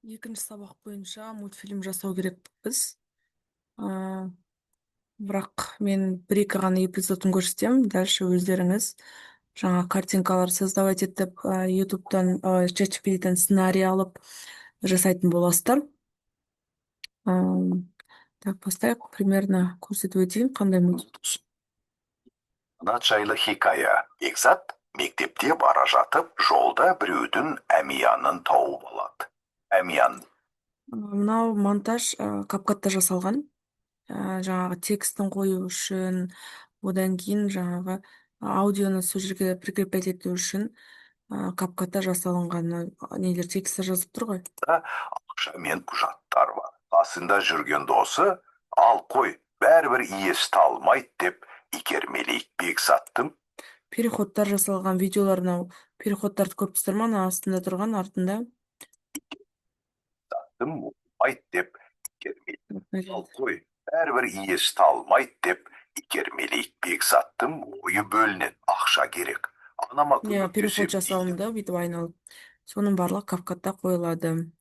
Екінші сабақ бойынша мультфильм жасау керекпіз. Бірақ мен бір екі ғана эпизодын көрсетемін. Дальше өздеріңіз жаңа картинкалар создавать етіп, Ютубтан, ChatGPT-ден сценарий алып жасайтын боласыздар. Так, бастайық. Примерно көрсетіп өтейін, қандай мультфильм. Жайлы хикая. Бекзат мектепте бара жатып, жолда біреудің әмиянын тауып алады. Әмиян Мынау монтаж CapCut-та жасалған. Жаңағы текстін қою үшін, одан кейін жаңағы аудионы сол жерге прикреплять ету үшін CapCut-та жасалынған. Мына нелер, тексттер жазып тұр ғой. Ақша мен құжаттар бар. Қасында жүрген досы: «Ал қой, бәрібір иесі табылмайды», – деп итермелейді Бекзаттың. Переходтар жасалған видеолар. Мынау переходтарды көріп тұрсыздар ма, ана астында тұрған, артында? Болмайды деп итермелейді. «Ал қой, бәрібір иесі табылмайды», – деп итермелейді. Бекзаттың ойы бөлінеді: «Ақша керек, анама Иә, переход көмектесемін», – дейді. жасалынды бүйтіп айналып. Соның барлығы CapCut-та қойылады.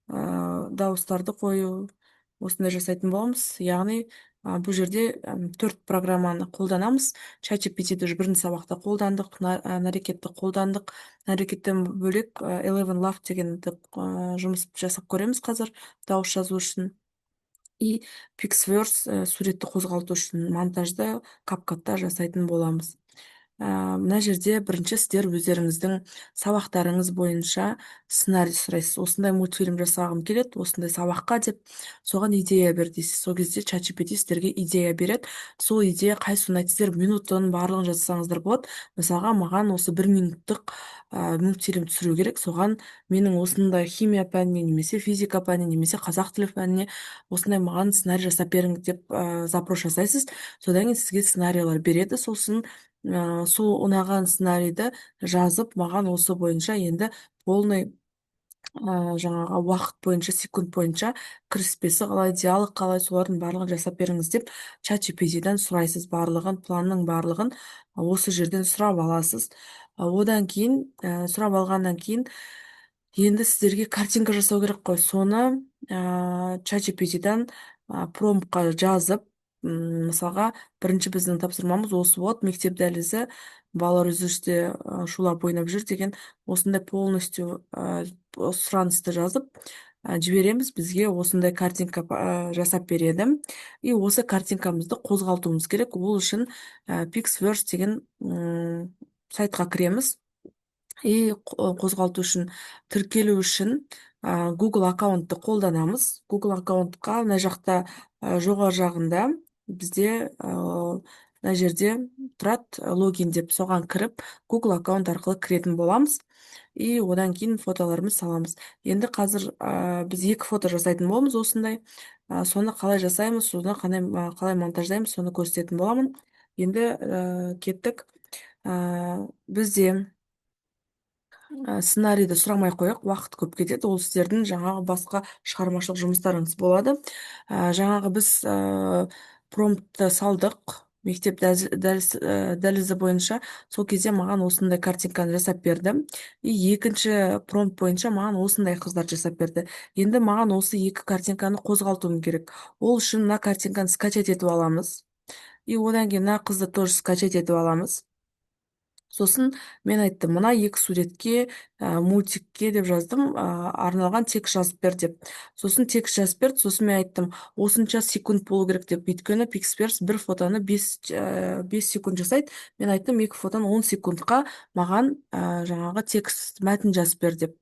Дауыстарды қою, осындай жасайтын боламыз. Яғни бұл жерде төрт программаны қолданамыз. ChatGPT-ді уже бірінші сабақта қолдандық, Нарекетті қолдандық. Нарекеттен бөлек Eleven Lab дегенді жұмыс жасап көреміз қазір дауыс жазу үшін. И Pixverse суретті қозғалту үшін монтажды CapCut-та жасайтын боламыз. Мына жерде бірінші сіздер өздеріңіздің сабақтарыңыз бойынша сценарий сұрайсыз. Осындай мультфильм жасағым келеді, осындай сабаққа деп, соған идея бер дейсіз. Сол кезде ChatGPT сіздерге идея береді. Сол идея қайсы ұнайды, сіздер минутын, барлығын жазсаңыздар болады. Мысалға, маған осы бір минуттық мультфильм түсіру керек, соған менің осындай химия пәніне немесе физика пәніне немесе қазақ тілі пәніне осындай маған сценарий жасап беріңіз деп запрос жасайсыз. Содан кейін сізге сценарийлер береді. Сосын сол ұнаған сценарийді жазып, маған осы бойынша енді полный жаңағы уақыт бойынша, секунд бойынша, кіріспесі қалай, диалог қалай, солардың барлығын жасап беріңіз деп ChatGPT-ден сұрайсыз. Барлығын, планның барлығын осы жерден сұрап аласыз. Одан кейін сұрап алғаннан кейін енді сіздерге картинка жасау керек қой. Соны ChatGPT-дан промптқа жазып, мысалға, бірінші біздің тапсырмамыз осы болады: мектеп дәлізі, балалар үзілісте шулап ойнап жүр деген осындай полностью сұранысты жазып жібереміз. Бізге осындай картинка жасап береді. И осы картинкамызды қозғалтуымыз керек. Ол үшін Pixverse деген сайтқа кіреміз. И қозғалту үшін, тіркелу үшін Google аккаунтты қолданамыз. Google аккаунтқа мына жақта, жоғары жағында бізде, мына жерде тұрады логин деп, соған кіріп, Google аккаунт арқылы кіретін боламыз. И одан кейін фотоларымызды саламыз. Енді қазір біз екі фото жасайтын боламыз осындай. Соны қалай жасаймыз, соны қандай, қалай монтаждаймыз, соны көрсететін боламын. Енді кеттік. Бізде сценарийді сұрамай ақ қояйық, уақыт көп кетеді. Ол сіздердің жаңағы басқа шығармашылық жұмыстарыңыз болады. Жаңағы біз промптты салдық мектеп дәлізі бойынша. Сол кезде маған осындай картинканы жасап берді. И екінші промпт бойынша маған осындай қыздар жасап берді. Енді маған осы екі картинканы қозғалтуым керек. Ол үшін мына картинканы скачать етіп аламыз. И одан кейін мына қызды тоже скачать етіп аламыз. Сосын мен айттым, мына екі суретке, мультикке деп жаздым, арналған текст жазып бер деп. Сосын текст жазып берді. Сосын мен айттым, осынша секунд болу керек деп, өйткені Pixverse бір фотоны 5 секунд жасайды. Мен айттым, екі фотоны 10 секундқа маған жаңағы текст, мәтін жазып бер деп.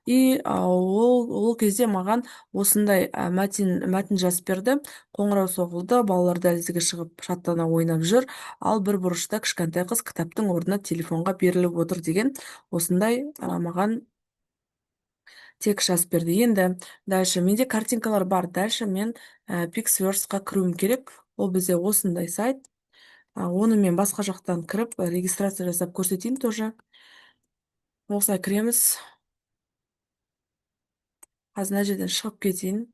И ол кезде маған осындай мәтін жазып берді: «Қоңырау соғылды, балалар дәлізге шығып шаттана ойнап жүр, ал бір бұрышта кішкентай қыз кітаптың орнына телефонға беріліп отыр» деген осындай маған текст жазып берді. Енді дальше менде картинкалар бар. Дальше мен Pixverse-қа кіруім керек. Ол бізде осындай сайт. Оны мен басқа жақтан кіріп, регистрация жасап көрсетейін тоже. Осылай кіреміз. Қазір мына жерден шығып кетейін,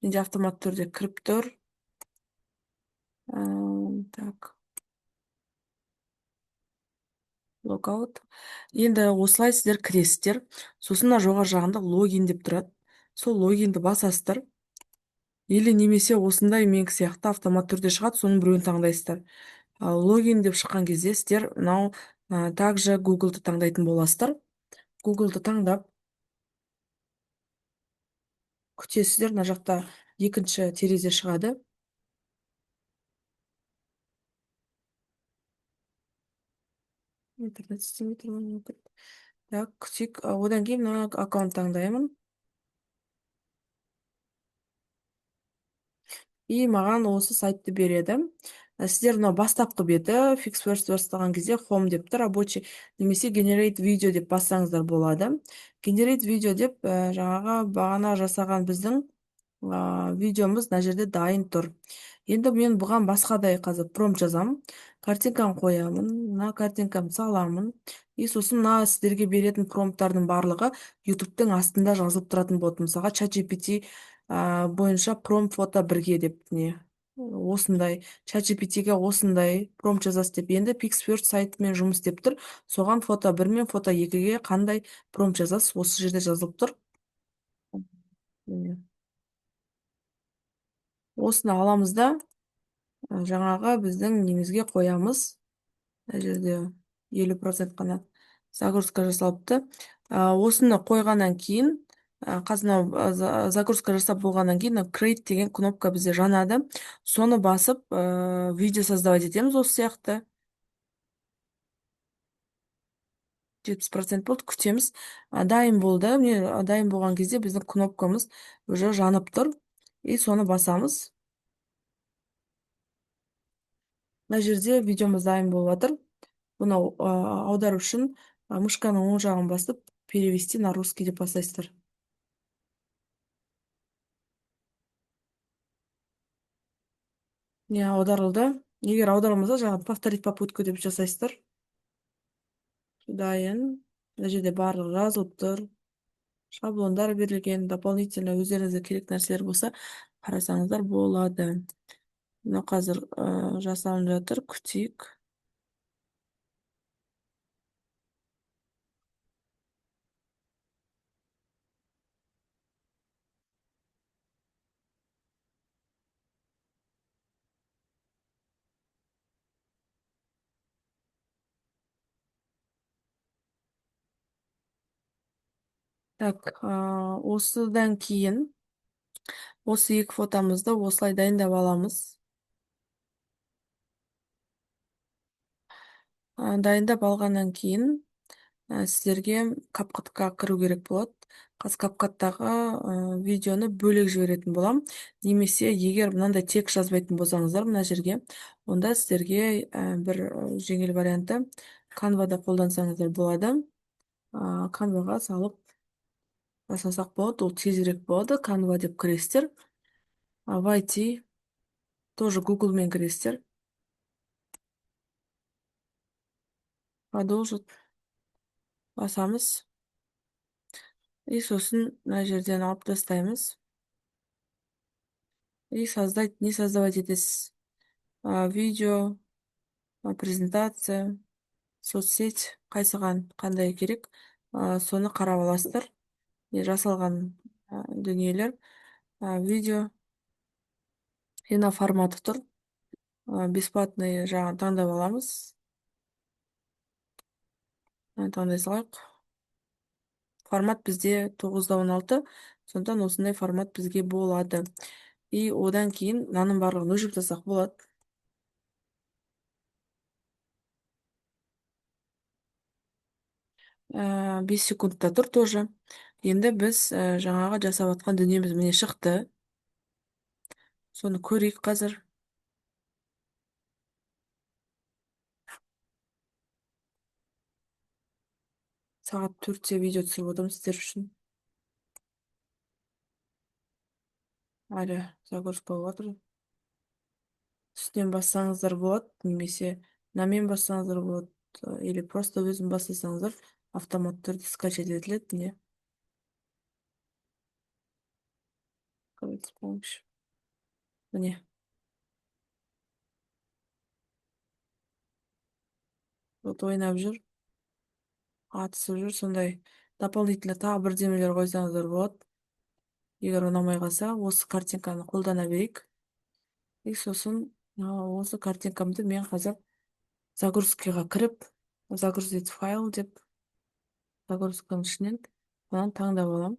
менде автоматты түрде кіріп тұр. Так, логаут. Енді осылай сіздер кіресіздер. Сосын мына жоғары жағында логин деп тұрады. Сол логинді басасыздар. Или немесе осындай менікі сияқты автомат түрде шығады, соның біреуін таңдайсыздар. Логин деп шыққан кезде сіздер мынау также Google'ды таңдайтын боласыздар. Google'ды таңдап күтесіздер, мына жақта екінші терезе шығады. Интернет істемей тұр ма, мүмкін. Так, күтейік. Одан кейін мына аккаунт таңдаймын. И маған осы сайтты береді. Сіздер мынау бастапқы беті PixVerse бастаған кезде Home деп тұр, рабочий, немесе Generate Video деп бассаңыздар болады. Generate Video деп, жаңағы бағана жасаған біздің видеомыз мына жерде дайын тұр. Енді мен бұған басқадай қазір промпт жазамын. Картинканы қоямын, мына картинкамды саламын. И сосын мына сіздерге беретін промпттардың барлығы YouTube'тың астында жазылып тұратын болады. Мысалға, ChatGPT бойынша промпт фото бірге деп не осындай ChatGPT-ге осындай промпт жазасыз деп. Енді PixVerse сайтымен жұмыс істеп тұр. Соған фото 1 мен фото 2-ге қандай промпт жазасыз, осы жерде жазылып тұр. Міне. Осыны аламыз да, жаңағы біздің немізге қоямыз. Мына жерде 50% қана загрузка жасалыпты. Осыны қойғаннан кейін, қазір мынау, загрузка жасап болғаннан кейін мынау Create деген кнопка бізде жанады. Соны басып, видео создавать етеміз осы сияқты. 70% болды, күтеміз. Дайын болды. Міне, дайын болған кезде біздің кнопкамыз уже жанып тұр. И соны басамыз. Мына жерде видеомыз дайын болып жатыр. Бұны аудару үшін, мышканың оң жағын басып, перевести на русский деп басасыздар. Міне, аударылды. Егер аударылмаса, жаңағы повторить попытку деп жасайсыздар. Дайын. Мына жерде барлығы жазылып тұр. Шаблондар берілген, дополнительно өздеріңізге керек нәрселер болса, қарасаңыздар болады. Мына қазір жасалынып жатыр, күтейік. Так, осыдан кейін осы екі фотомызды осылай дайындап аламыз. Дайындап алғаннан кейін, сіздерге CapCut-қа кіру керек болады. Қазір CapCut-тағы видеоны бөлек жіберетін боламын. Немесе егер мынандай текст жазбайтын болсаңыздар мына жерге, онда сіздерге бір жеңіл варианты Canva-да қолдансаңыздар болады. Canva-ға салып жасасақ болады, ол тезірек болады. Canva деп кіресіздер. Войти, тоже Google-мен кіресіздер. Продолжить басамыз. И сосын мына жерден алып тастаймыз. И создать, не создавать етесіз. Видео, презентация, соцсеть, қайсыған қандай керек, соны қарап аласыздар. Не жасалған, дүниелер, видео, мына форматы тұр. Бесплатный жағын таңдап аламыз. Таңдай салайық. Формат бізде 9:16, сондықтан осындай формат бізге болады. И одан кейін мынаның барлығын өшіріп тастасақ болады. 5 секундта тұр тоже. Енді біз, жаңағы жасап жатқан дүниеміз міне шықты. Соны көрейік қазір. Сағат 4-те видео түсіріп отырмын сіздер үшін. Әлі загрузка болып жатыр. Үстінен бассаңыздар болады, немесе мынамен бассаңыздар болады, или просто өзін бассаңыздар автоматты түрде скачать етіледі. Міне. С помощью. Міне. Вот ойнап жүр. Атысып жүр, сондай дополнительно тағы бірдемелер қойсаңыздар болады. Егер ұнамай қалса, осы картинканы қолдана берейік. И сосын осы картинкамды мен қазір загрузкаға кіріп, загрузить файл деп загрузканың ішінен мынаны таңдап аламын.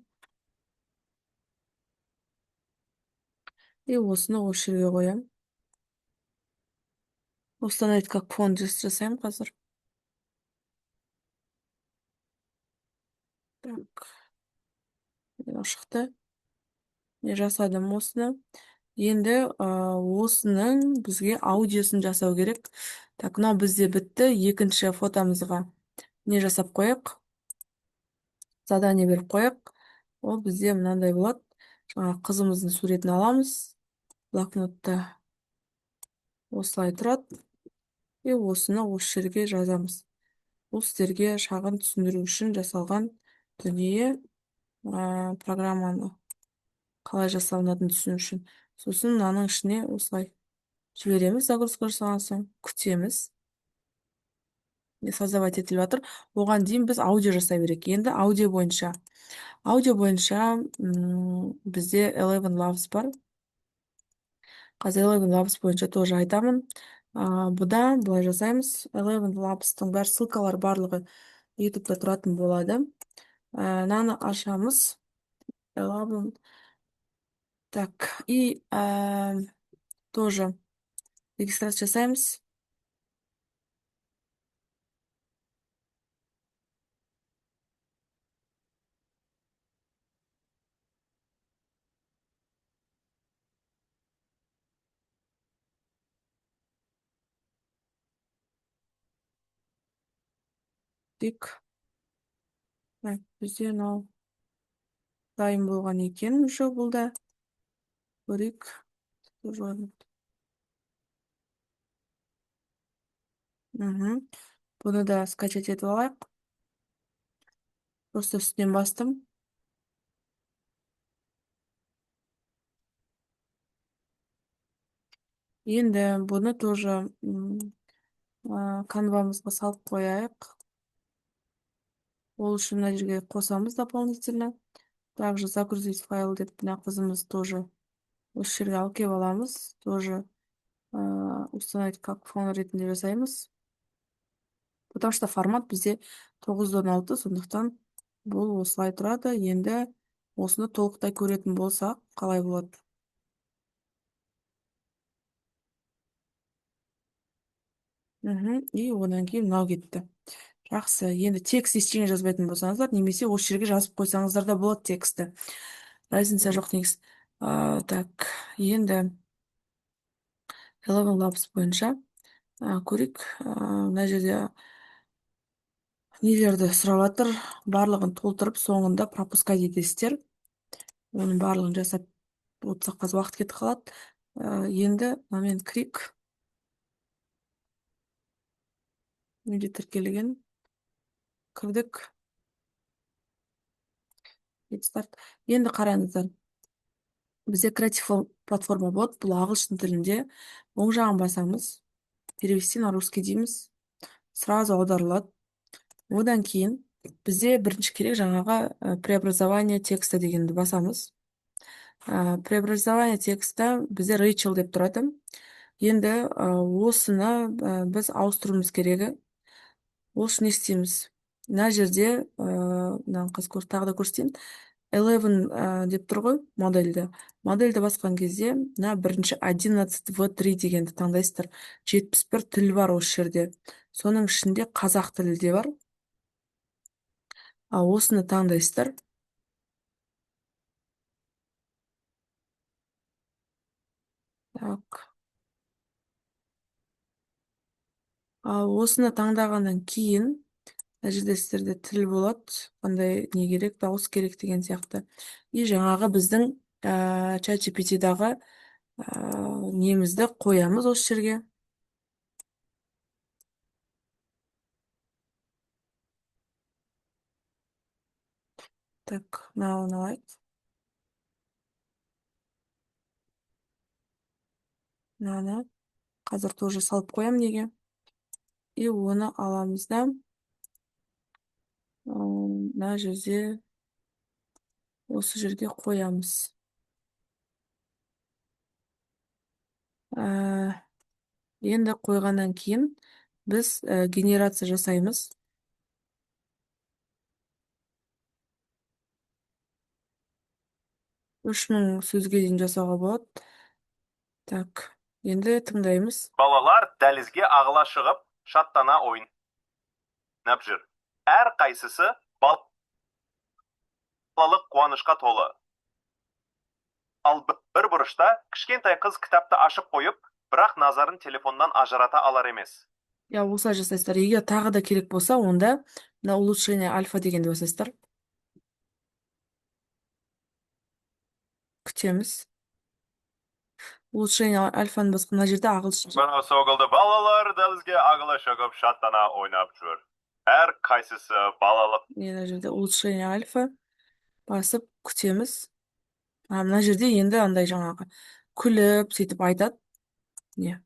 И осыны осы жерге қоямын. Установить как фон жасаймын қазір. Так. Мынау шықты. Мен жасадым осыны. Енді осының бізге аудиосын жасау керек. Так, мынау бізде бітті. Екінші фотомызға не жасап қояйық? Задание беріп қояйық. Ол бізде мынандай болады. Жаңа қызымыздың суретін аламыз. Блокнотта осылай тұрады. И осыны осы жерге жазамыз. Бұл сіздерге шағын түсіндіру үшін жасалған дүние, программаны қалай жасалынатынын түсіну үшін. Сосын мынаның ішіне осылай жібереміз, загрузка жасалған соң күтеміз. Создавать етіліп жатыр. Оған дейін біз аудио жасай берейік. Енді аудио бойынша. Аудио бойынша бізде Eleven Labs бар. Қазір Eleven Labs бойынша тоже айтамын. Бұда былай жасаймыз. Eleven Labs-тың бәрі ссылкалар барлығы YouTube'да тұратын болады. Мынаны ашамыз. Eleven. Так, и тоже регистрация жасаймыз. Тик. Так, бізде мынау дайын болған екен уже бұл да. Көрейік. Бұны да скачать етіп алайық. Просто үстінен бастым. Енді бұны тоже канвамызға салып қояйық. Ол үшін мына жерге қосамыз дополнительно. Также загрузить файл деп мына қызымыз тоже осы жерге алып келіп аламыз. Тоже установить как фон ретінде жасаймыз. Потому что формат бізде 9:16, сондықтан бұл осылай тұрады. Енді осыны толықтай көретін болсақ, қалай болады? И одан кейін мынау кетті. Жақсы, енді текст ештеңе жазбайтын болсаңыздар, немесе осы жерге жазып қойсаңыздар да болады текстті. Разница жоқ негізі. Так, енді Eleven Labs бойынша көрейік. Мына жерде нелерді сұрап жатыр, барлығын толтырып, соңында пропускать етесіздер. Оның барлығын жасап отырсақ қазір уақыт кетіп қалады. Енді мынамен кірейік. Менде тіркелген. Кірдік. Get start. Енді қараңыздар. Бізде креатив платформа болады. Бұл ағылшын тілінде. Оң жағын басамыз. Перевести на русский дейміз. Сразу аударылады. Одан кейін бізде бірінші керек жаңағы преобразование текста дегенді басамыз. Преобразование текста бізде Rachel деп тұрады. Енді осыны біз ауыстыруымыз керегі. Ол үшін не істейміз? Мына жерде, мынаны қазір тағы да көрсетейін. 11 деп тұр ғой модельді. Модельді басқан кезде мына бірінші одиннадцать в три дегенді таңдайсыздар. 71 тіл бар осы жерде. Соның ішінде қазақ тілі де бар. Ал осыны таңдайсыздар. Так. Ал осыны таңдағаннан кейін мына жерде сіздерде тіл болады, қандай не керек, дауыс керек деген сияқты. И жаңағы біздің ChatGPT-дағы немізді қоямыз осы жерге. Так, мынауын алайық. Мынаны қазір тоже салып қоямын неге. И оны аламыз да. Мына жерде Осы жерге қоямыз. Енді қойғаннан кейін біз генерация жасаймыз. 3000 сөзге дейін жасауға болады. Так, енді тыңдаймыз. Балалар дәлізге ағыла шығып, шаттана ойнап жүр. Әр қайсысы балалық қуанышқа толы. Ал бір бұрышта кішкентай қыз кітапты ашып қойып, бірақ назарын телефоннан ажырата алар емес. Иә, осылай жасайсыздар. Егер тағы да керек болса, онда мына улучшение альфа дегенді басасыздар. Күтеміз. Улучшение альфаны басқан мына жерде ағылшынша. Мынау соғылды, балалар дәлізге ағыла шығып, шаттана ойнап жүр. Әр қайсысы балалық Мына жерде улучшение альфа басып күтеміз. Мына жерде енді андай жаңағы күліп сөйтіп айтады. Не?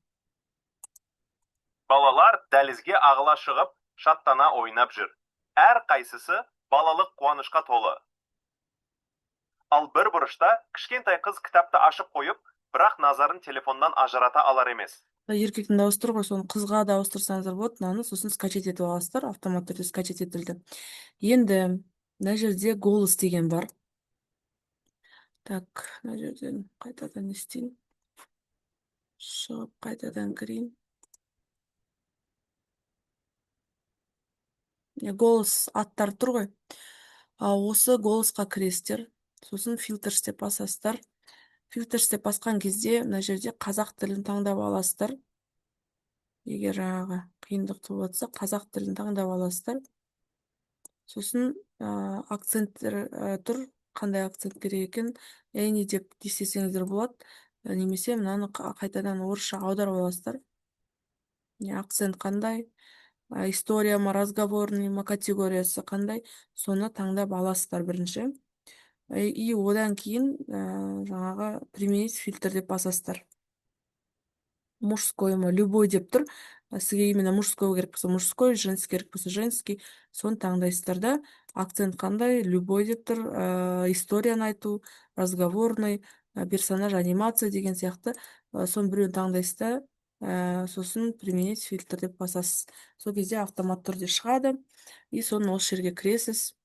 Балалар дәлізге ағыла шығып, шаттана ойнап жүр. Әр қайсысы балалық қуанышқа толы. Ал бір бұрышта кішкентай қыз кітапты ашып қойып, бірақ назарын телефоннан ажырата алар емес. Еркектің дауысы тұр ғой, соны қызға да ауыстырсаңыздар болады. Мынаны сосын скачать етіп аласыздар, автомат түрде скачать етілді. Енді мына жерде голос деген бар. Так, мына жерден қайтадан не істейін? Шығып қайтадан кірейін. Голос аттары тұр ғой. Осы голосқа кіресіздер. Сосын фильтр деп басасыздар. Фильтр деп басқан кезде мына жерде қазақ тілін таңдап аласыздар. Егер жаңағы қиындық туып жатса, қазақ тілін таңдап аласыздар. Сосын акценттер тұр, қандай акцент керек екен, any деп істесеңіздер болады. Немесе мынаны қайтадан орысша аударып аласыздар. Не, акцент қандай, история ма, разговорный ма, категориясы қандай, соны таңдап аласыздар бірінші. И одан кейін жаңағы применить фильтр деп басасыздар. Мужской ма, любой деп тұр. Сізге именно мужской керек болса мужской, женский керек болса женский, соны таңдайсыздар да. Акцент қандай, любой деп тұр, историяны айту, разговорный, персонаж, анимация деген сияқты. Соның біреуін таңдайсыз да, сосын применить фильтр деп басасыз. Сол кезде автомат түрде шығады. И соны осы жерге кіресіз.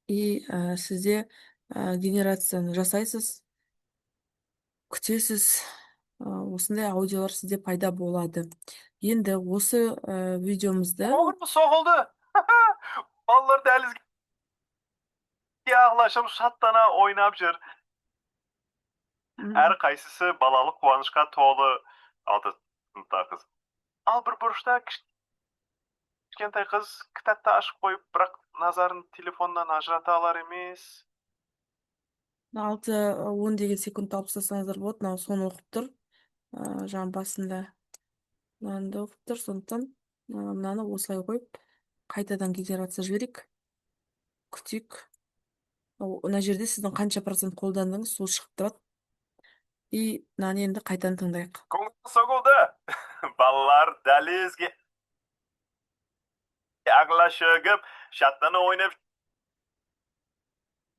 И сізде генерацияны жасайсыз, күтесіз, осындай аудиолар сізде пайда болады. Енді осы видеомызды Қоңырау соғылды. Балалар дәлізге ағыла шығып, шаттана ойнап жүр. Әр қайсысы балалық қуанышқа толы. Алты сыныптағы қыз. Ал бір бұрышта кішкентай қыз кітапты ашып қойып, бірақ назарын телефоннан ажырата алар емес. Алты он деген секунд алып тастасаңыздар болады. Мынау соны оқып тұр. Жаңа басында мынаны да оқып тұр. Сондықтан мынаны осылай қойып, қайтадан генерация жіберейік. Күтейік. Мына жерде сіздің қанша процент қолдандыңыз, сол шығып тұрады. И мынаны енді қайтадан тыңдайық. Қоңырау соғылды. Балалар дәлізге ағыла шығып, шаттана ойнап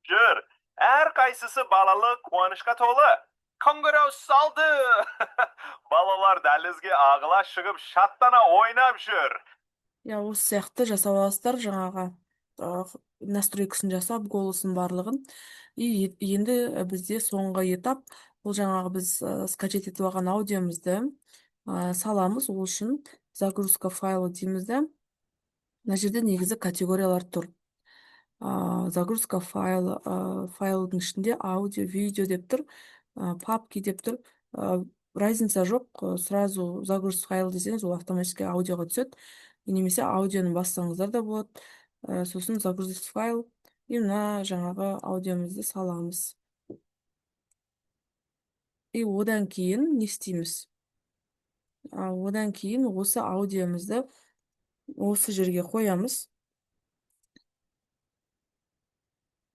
жүр. Әр қайсысы балалық қуанышқа толы. Қоңырау салды. Балалар дәлізге ағыла шығып, шаттана ойнап жүр. Иә, осы сияқты жасап аласыздар, жаңағы настройкасын жасап, голосын барлығын. И енді бізде соңғы этап, ол жаңағы біз скачать етіп алған аудиомызды саламыз. Ол үшін загрузка файлы дейміз де. Мына жерде негізі категориялар тұр. Загрузка файлы, файлдың ішінде аудио, видео деп тұр, папки деп тұр. Разница жоқ, сразу загрузка файл десеңіз, ол автоматически аудиоға түседі. Немесе аудионы бассаңыздар да болады. Сосын загрузить файл и мына жаңағы аудиомызды саламыз. И одан кейін не істейміз? Одан кейін осы аудиомызды осы жерге қоямыз.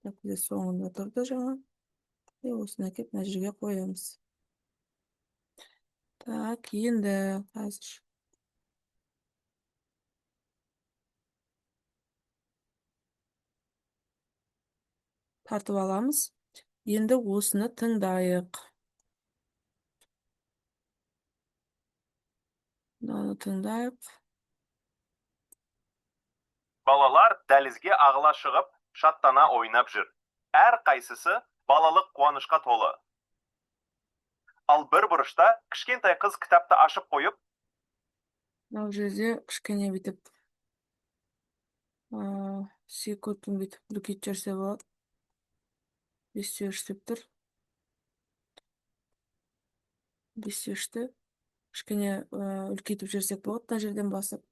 Так, бізде соңында тұрды жаңа. И осыны әкеп мына жерге қоямыз. Так, енді қазір. Тартып аламыз. Енді осыны тыңдайық. Мынаны тыңдайық. Балалар дәлізге ағыла шығып, шаттана ойнап жүр. Әр қайсысы балалық қуанышқа толы. Ал бір бұрышта кішкентай қыз кітапты ашып қойып, Мынау жерде кішкене бүйтіп секундын бүйтіп үлкейтіп жіберсе болады. 5,3 деп тұр. 5,3-ті кішкене үлкейтіп жіберсек болады, мына жерден басып.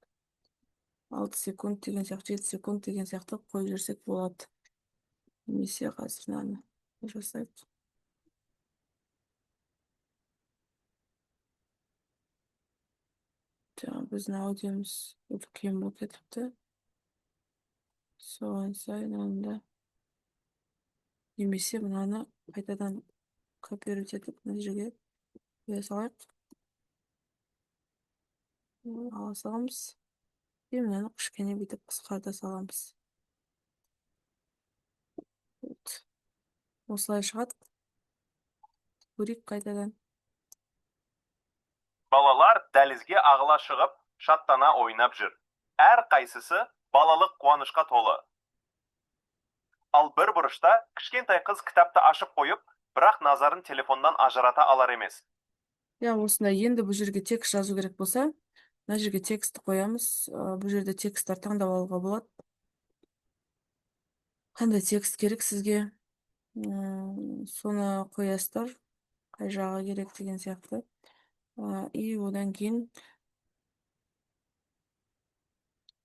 6 секунд деген сияқты, 7 секунд деген сияқты қойып жіберсек болады. Немесе қазір мынаны жасайық. Жаңа біздің аудиомыз үлкен болып кетіпті. Соған сай мынаны да, немесе мынаны қайтадан копировать етіп, мына жерге қоя салайық. Ала саламыз. И мынаны кішкене бүйтіп қысқарта саламыз. Вот. Осылай шығады. Көрейік қайтадан. Балалар дәлізге ағыла шығып, шаттана ойнап жүр. Әр қайсысы балалық қуанышқа толы. Ал бір бұрышта кішкентай қыз кітапты ашып қойып, бірақ назарын телефоннан ажырата алар емес. Иә, осындай. Енді бұл жерге текст жазу керек болса, мына жерге текстті қоямыз. Бұл жерде тексттер таңдап алуға болады. Қандай текст керек сізге, соны қоясыздар, қай жағы керек деген сияқты. И одан кейін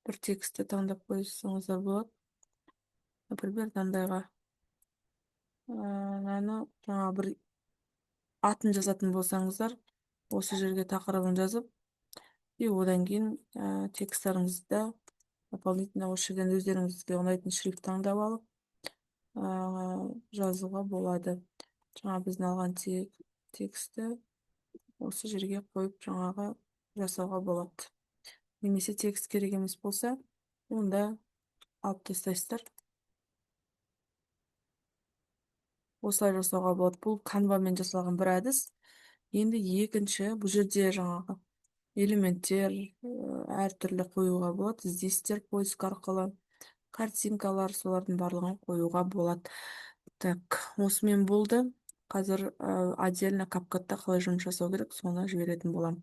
бір текстті таңдап қойсаңыздар болады. Например, мынандайға. Мынаны жаңа бір атын жазатын болсаңыздар, осы жерге тақырыбын жазып, и одан кейін тексттарыңызды дополнительно осы жерден өздеріңізге ұнайтын шрифт таңдап алып, жазуға болады. Жаңа біздің алған текстті осы жерге қойып, жаңағы жасауға болады. Немесе текст керек емес болса, онда алып тастайсыздар. Осылай жасауға болады. Бұл канвамен жасалған бір әдіс. Енді екінші, бұл жерде жаңағы элементтер әртүрлі қоюға болады. Іздейсіздер поиск арқылы, картинкалар, солардың барлығын қоюға болады. Так, осымен болды. Қазір отдельно CapCut-та қалай жұмыс жасау керек, соны жіберетін боламын.